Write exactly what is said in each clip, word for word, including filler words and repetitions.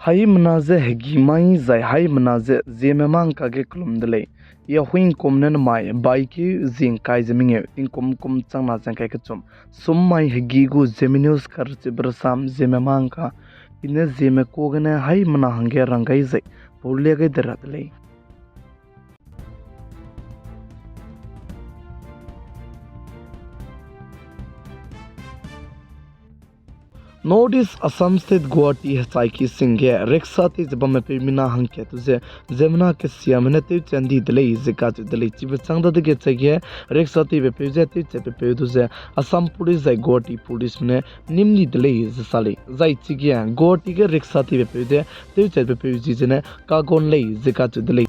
Haimena ze hegî mai zai haimena ze Zeme mangka ge kelum de lei. Yahui kum ne namai baikeu zi ngkai ze mengeu tingkum kum changna ze ngkai kechum, sum mai hegî gu Zeme News karchibe rasam Zeme mangka, i ne Zeme ka gene haimena hangge rang gai zai paulia gai de ra de lei. North East Assam State Guwahati hechaiki sing ge rickshaw tei ze bamme peu mina hangkat du ze, ziemmena kesiame ne tewchat ndi de lei ze kacheu de lei. Chibe chang dadege chige rickshaw teibe peu ze tewchatbe peu du ze Assam Police zai Guwahati Policeme ne nîm di de lei ze sa lei. Zai chige Guwahati ge rickshaw teibe peu ze tewchatbe peu zi zene kagon lei ze kacheu de lei.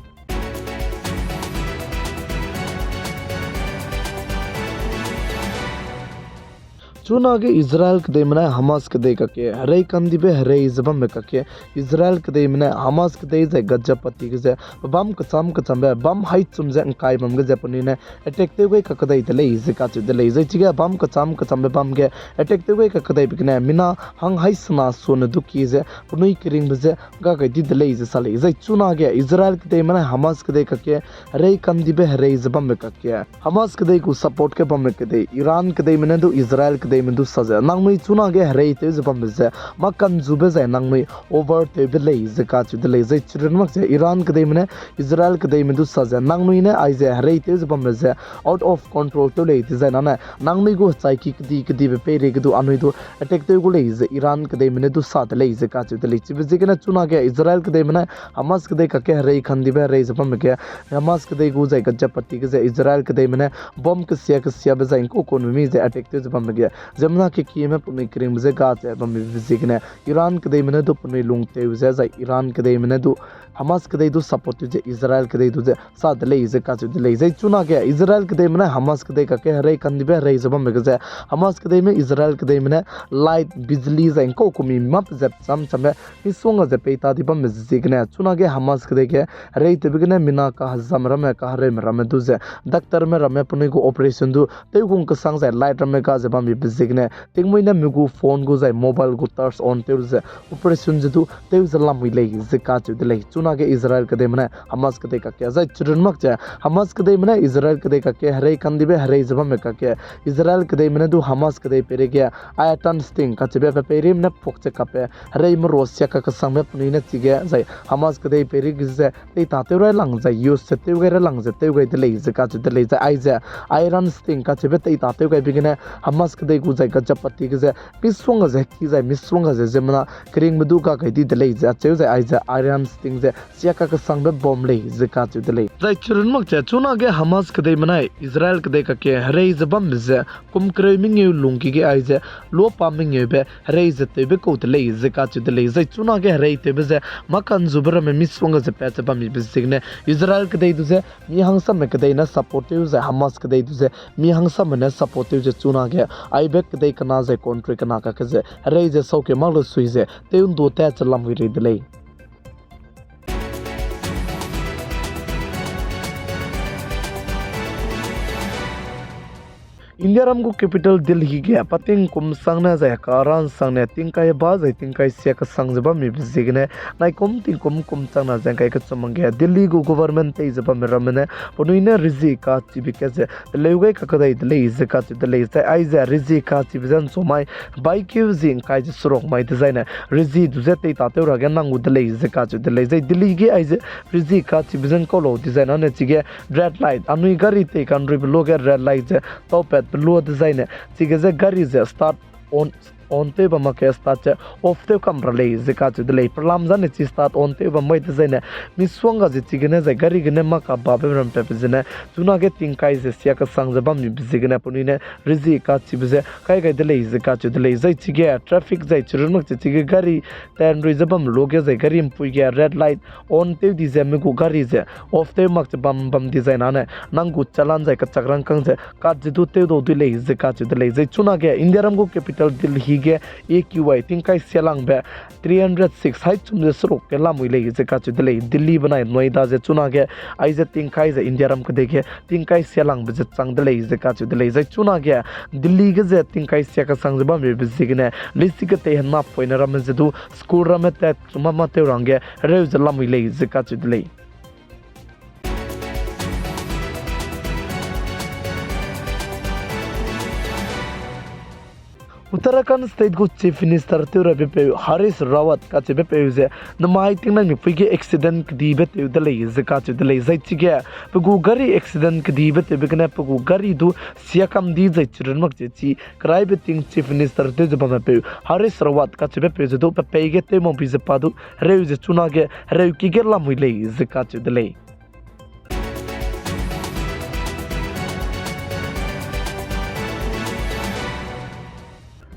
Chunage Israel kedeime ne Hamas kedei kakge herei kandibe herei ze bambe kakge, Israel kedeime ne Hamas kedei zai Gaza Patti ge ze pebâm kechâm kechâmbe bâm haichum ze ngkai bam ge ze penui ne attack tew gai kakdai de lei ze kacheu de lei. Zai chige bâm kechâm kechâmbe bam ge attack tew gai kakdaibe gene mina hang hai sena sone du ki ze penui keringbe ze ga gai di de lei ze sa lei. Zai chunage Israel kedeime ne Hamas kedei kakge herei kandibe herei ze bambe kakge, Hamas kedei gu support ge bambe kedei Iran kedeime ne du Israel kedeime du sa ze nangnui chunage herei tew ze bambe ze mâ kanzube zai nangnui over tewbe lei ze kacheu de lei. Zai chirun mak ze Iran kedeime ne Israel kedeime du sa ze nangnui ne aize herei tew ze bambe ze out of control tew lei dezai nane nangnui gu hechaiki kedi kedibe peirei ge du anui du attack tew gu lei ze Iran kedeime ne du sa de lei ze kacheu de lei. Chibe ziegene chunage Israel kedeime ne Hamas kedei kakge herei kandibe herei ze bambe ge Hamas kedei gu zai Gaza Patti ge ze Israel kedeime ne bomb kesia kesiabe zai ngkau kanbe mi ze attack tew ze bambe ge ziemmena kekieme penui keringbe ze ga ze bambe ziegene Iran kedeime ne du penui lungtew ze zai Iran kedeime ne du Hamas kedei du support tew ze Israel kedei du ze sa de lei ze kacheu de lei. Zai chunage Israel kedeime ne Hamas kedei kakge herei kandibe herei ze bambe ge ze Hamas kedeime Israel kedeime ne light, bijli zai ngkau kumi map ze cham chambe misongga ze peita di bambe ziegene chunage Hamas kedei ge herei tewbe gene mina kahezam ramme kahereume ramme du ze doctorme ramme penui gu operation du tewgung kesang zai light ramme ga ze bambe ziegene tingmui ne mi gu phone gu zai mobile gu turn on tew ze operation ze du tew ze lamui lei ze kacheu de lei. Chunage Israel kedeime ne Hamas kedei kakge zai chirun mak ze Hamas kedeime ne Israel kedei kakge herei kandibe herei ze bambe kakge Israel kedeime ne du Hamas kedei peireige Iron Sting kacheube pe peireime ne puak ze kapbe herei merua sia kakesangbe penui ne chige zai Hamas kedei peireige ze teitatew rai lang zai use ze tew gai rai lang ze tew gai de lei ze kacheu de lei. Zai aize Iron Sting kacheube teitatew gaibe gene Hamas kedei gu zai Gaza Patti ge ze misongga ze heki zai misongga ze ziemmena keringbe du ga gai di de lei ze acheu zai aize Iron Sting ze sia kakesangbe bomb lei ze kacheu de lei. Zai chirun mak ze chunage Hamas kedeime ne Israel kedei kakge herei ze bambe ze kum kereu mengeu lungki ge aize luapa mengeube herei ze tewbe kau de lei ze kacheu de lei. Zai chunage herei tewbe ze mâ kanzube ramme misongga ze pat ze bambe ziegene Israel kedei du ze mi hangsame kedei ne support tew zai Hamas kedei du ze mi hangsame ne support tew ze chunage aibe kedei kena zai country kena kakge ze herei ze sauke mak le sui ze tew ndu tat ze lamui rei de lei. Indiaram gu capital Delhi ge pa tingkum sangne zai heka ra nsangne tingkai ba zai tingkai sia kesang ze bambe ziegene naikum tingkum kum changna ze ngkai kechum hangge Delhi gu government tei ze bamme ramme ne penui ne rezie kachibe kat ze teleu gai kakdai de lei ze kacheu de lei. Zai aize rezie kachibe ze nchu mai baikeu zi ngkai ze seruk mai dezaine rezie du ze teitatew ra ge nang gu de lei ze kacheu de lei. Zai Delhi ge aize rezie kachibe ze nkau lau dezaine ne chige red light anui gari tei kanruibe luage red light ze taupatbe lua dezaine chige ze gari ze start on, on tew bam mak ke start ze off tew kam ra lei ze kacheu de lei. Pelam zane chi start on tew bam mai dezaine misongga ze chigene zai gari gene mâ kababe rampatbe zene chunage tingkai ze sia kesang ze bambe ziegene penui ne rezie kachibe ze kai gai de lei ze kacheu de lei. Zai chige traffic zai chirun mak ze chige gari tanrui ze bam luage zai gari mpui ge red light on tew di ze mi gu gari ze off tew mak ze bam bam dezaine nang gu challan zai kachak rangkâng ze kat ze du tew dau dui lei ze kacheu de lei. Zai chunage Indiaram gu capital Delhi ge A Q I tingkai sia langbe three hundred six hai chum ze seruk ge lamui lei ze kacheu de lei. Delhi benai Noida ze chunage aize tingkai ze India ram kedei ge tingkai sia langbe ze chang de lei ze kacheu de lei. Zai chunage Delhi ge ze tingkai sia kesang ze bambe ziegene lisi ketei hena poine ramme ze du school ramme tat chuma ma tew rangge hereu ze lamui lei ze kacheu de lei. Uttarakhand State gu Chief Minister tew rabe peu Harish Rawat kacheube peu ze, namai tingnai mipui ge accident kedibe tew de lei ze kacheu de lei. Zai chige, pe gu gari accident kedibe tewbe gene pe gu gari du siakam di zai chirun mak che chi, keraibe ting Chief Minister tew ze bamme peu Harish Rawat kacheube peu ze du pe pei ge tew mak bi ze pa du hereu ze chunage hereu ki ge lamui lei ze kacheu de lei.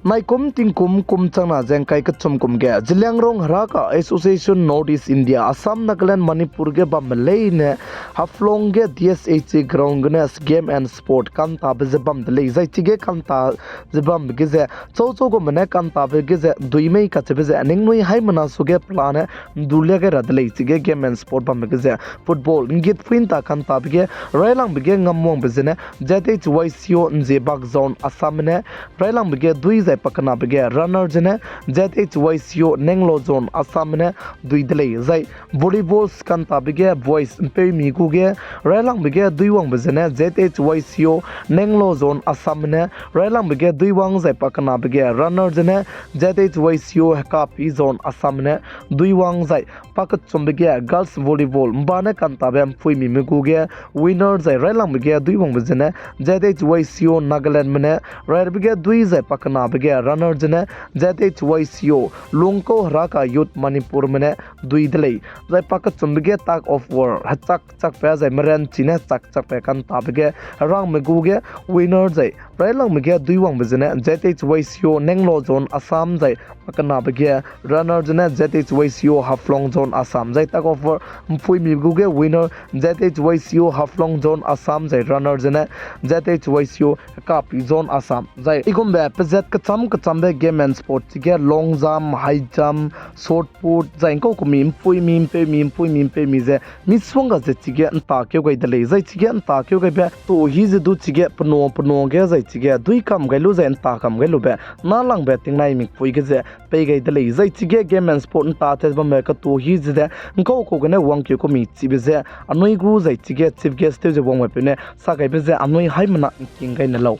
Naikum tingkum kum changna ze ngkai kechum kum ge Zeliangrong Heraka Association North East India, Assam, Nagaland, Manipur ge bamme leine Haflong ge D S H A ground gene Game and Sport kantabe ze bam de lei. Zai chige kanta ze bambe ge ze chau chau gume ne kantabe ge ze dui mei kacheube ze ningnui haimena suge pelane ndulia gai ra de lei. Chige Game and Sport bamme ge ze football nggit phuinta kantabe ge railangbe ge Ngamwangbe zene Z H Y C O Nzebak Zone Assam ne, railangbe ge dui zai pakenabe ge runner zene Z H Y C O Nenglo Zone Assam ne dui de lei. Zai volleyball kantabe ge boys mpeumi gu ge railangbe ge duiwangbe zene Z H Y C O Nenglo Zone Assam ne, railangbe ge duiwang zai pakenabe ge runner zene Z H Y C O Hekapi Zone Assam ne duiwang zai pakechumbe ge girls volleyball mba ne kantabe mpuimime gu ge winner zai railangbe ge duiwangbe zene Z H Y C O Nagalandme ne, railangbe ge dui zai pakenabe ge runner zene Z H Y C O Lungkau Heraka Youth Manipurme ne dui de lei. Zai pakechumbe ge tug of war hechak chakpe zai meranchi ne chak chakpe kantabe ge herangme gu ge winner zai railangbe ge duiwangbe zene Z H Y C O Nenglo Zone Assam zai pakenabe ge runner zene Z H Y C O Haflong Zone Assam zai tug of war mpuimi gu ge winner Z H Y C O Haflong Zone Assam zai runner zene Z H Y C O Hekapi Zone Assam zai. Igumbe pezat kecham kechambe game and sport chige long jump, high jump, shot put zai ngkau kumi mpuimi mpeumi mpuimi mpeumi ze misongga ze chige nta keu gai de lei. Zai chige nta keu gaibe to hi ze du chige peno peno ge zai chige dui kam gai lu zai nta kam gai lube nalangbe tingnai mikpui ge ze pei gai de lei. Zai chige game and sport nta tet bamme keto hi ze de ngkau kau gene wangkeu kumi chibe ze anui gu zai chige chief guest tew ze wangbe peu ne sa gaibe ze anui haimena ngking gai ne lau.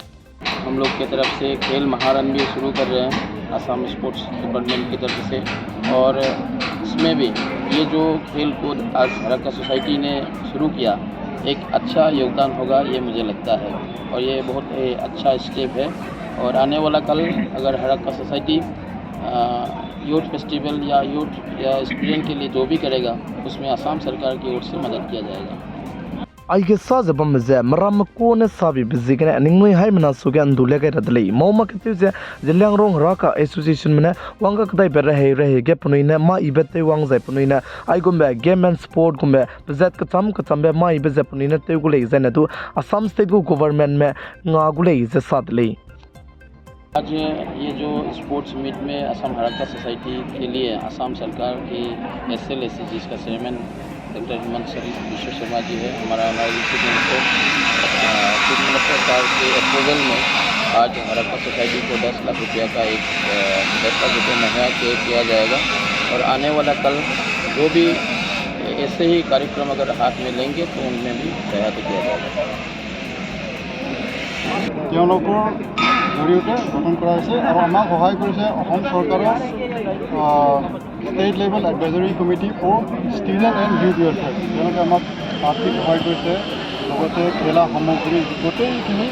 हम लोग की तरफ से खेल महारण भी शुरू कर रहे हैं असम स्पोर्ट्स डिपार्टमेंट की तरफ से, और इसमें भी ये जो खेल कूद आज हरक्का सोसाइटी ने शुरू किया, एक अच्छा योगदान होगा, ये मुझे लगता है, और ये बहुत ही अच्छा स्टेप है। और आने वाला कल अगर हरक्का सोसाइटी यूथ फेस्टिवल या यूथ या स्टूडेंट के लिए जो भी करेगा, उसमें असम सरकार की ओर से मदद किया जाएगा। Aige sa ze bamme ze meramme ku ne sabibe ziegene ningnui haimena suge ndu le gai ra de lei. Mau ma ketew ze Zeliangrong Heraka Associationme ne wangga kedaibe rehei rehei ge penui ne mâ ibe tew wang zai penui ne aigumbe game and sport gumbe pezat kecham kechambe mâ ibe ze penui ne tew gu lei zaine du Assam State gu governmentme nga gu lei ze sa de lei. आज ये जो sports meet में असम हरक्का सोसाइटी के लिए असम सरकार की एसएलएसी, जिसका चेयरमैन डॉक्टर हिमंत सर-, विश्व शर्मा जी है, हमारा ऑनरेबल चीफ मिनिस्टर, अ, चीफ मिनिस्टर साहब के अप्रूवल में आज हरक्का सोसाइटी को दस लाख रुपया का एक, अ, दस लाख रुपया मुहैया किया, किया जाएगा और आने वाला कल जो भी ऐसे ही कार्यक्रम अगर हाथ में लेंगे तो उनमें भी सहायता किया जाएगा। তেওঁলোকৰ জৰিয়তে গঠন কৰা হৈছে আৰু আমাক সহায় কৰিছে অসম চৰকাৰৰ, ah, state level advisory committee for student and youth welfare. তেওঁলোকে আমাক আৰ্থিক সহায় কৰিছে, লগতে খেলা সামগ্ৰী গোটেইখিনি,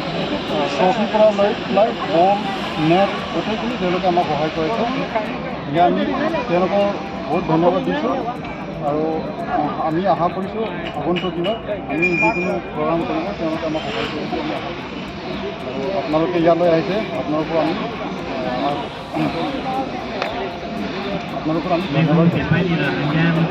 আহ, ট্ৰফিৰ পৰা লৈ পেলাই বল, নেট গোটেইখিনি তেওঁলোকে আমাক সহায় কৰিছে। গতিকে আমি তেওঁলোকক বহুত ধন্যবাদ দিছোঁ আৰু আমি আশা কৰিছোঁ আগন্তুক দিনত আমি যিকোনো প্ৰগ্ৰাম কৰিলে তেওঁলোকে আমাক সহায় কৰিব বুলি আমি আশা কৰিছোঁ। আৰু আপোনালোকে ইয়ালৈ আহিছে, আপোনালোককো আমি, আহ, আপোনালোকক আমি ধন্যবাদ জনাইছোঁ।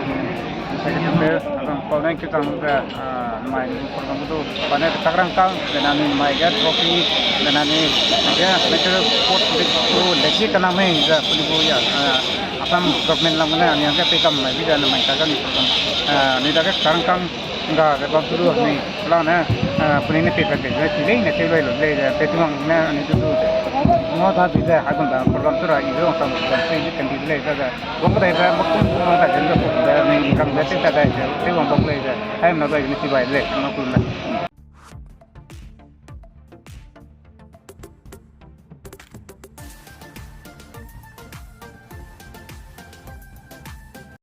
Secretary, abang Pauleng Kikang ze, ah, mai program du, bane kakrang kang, dena ni mai ge trophy, dena ni, ge, National Sports Week du, leki kaname ze, puni bu ya, ah, Assam government lam ne, ni ge pei kam mai bi ze, na mai kaga ni program, ah, ni dage kakrang kang, ga ze bam tu du, ni, la ne, ah, puni ne pei pe pe, ne, ti lei, ne, tei loi lo lei, ze, pei tumang ne, ni du du, ze. Ngau ta di ze, hai bam da, program tu ra, i ze, wang sam, program, pei di kan di lei, ze, ze. Wang kedai ze, mak tum tum wang kedai ze, ze, ze, ni kang ze, tei kedai ze, tei wang bam lei ze, hai na dai ze, ni ti bai lei, na ku na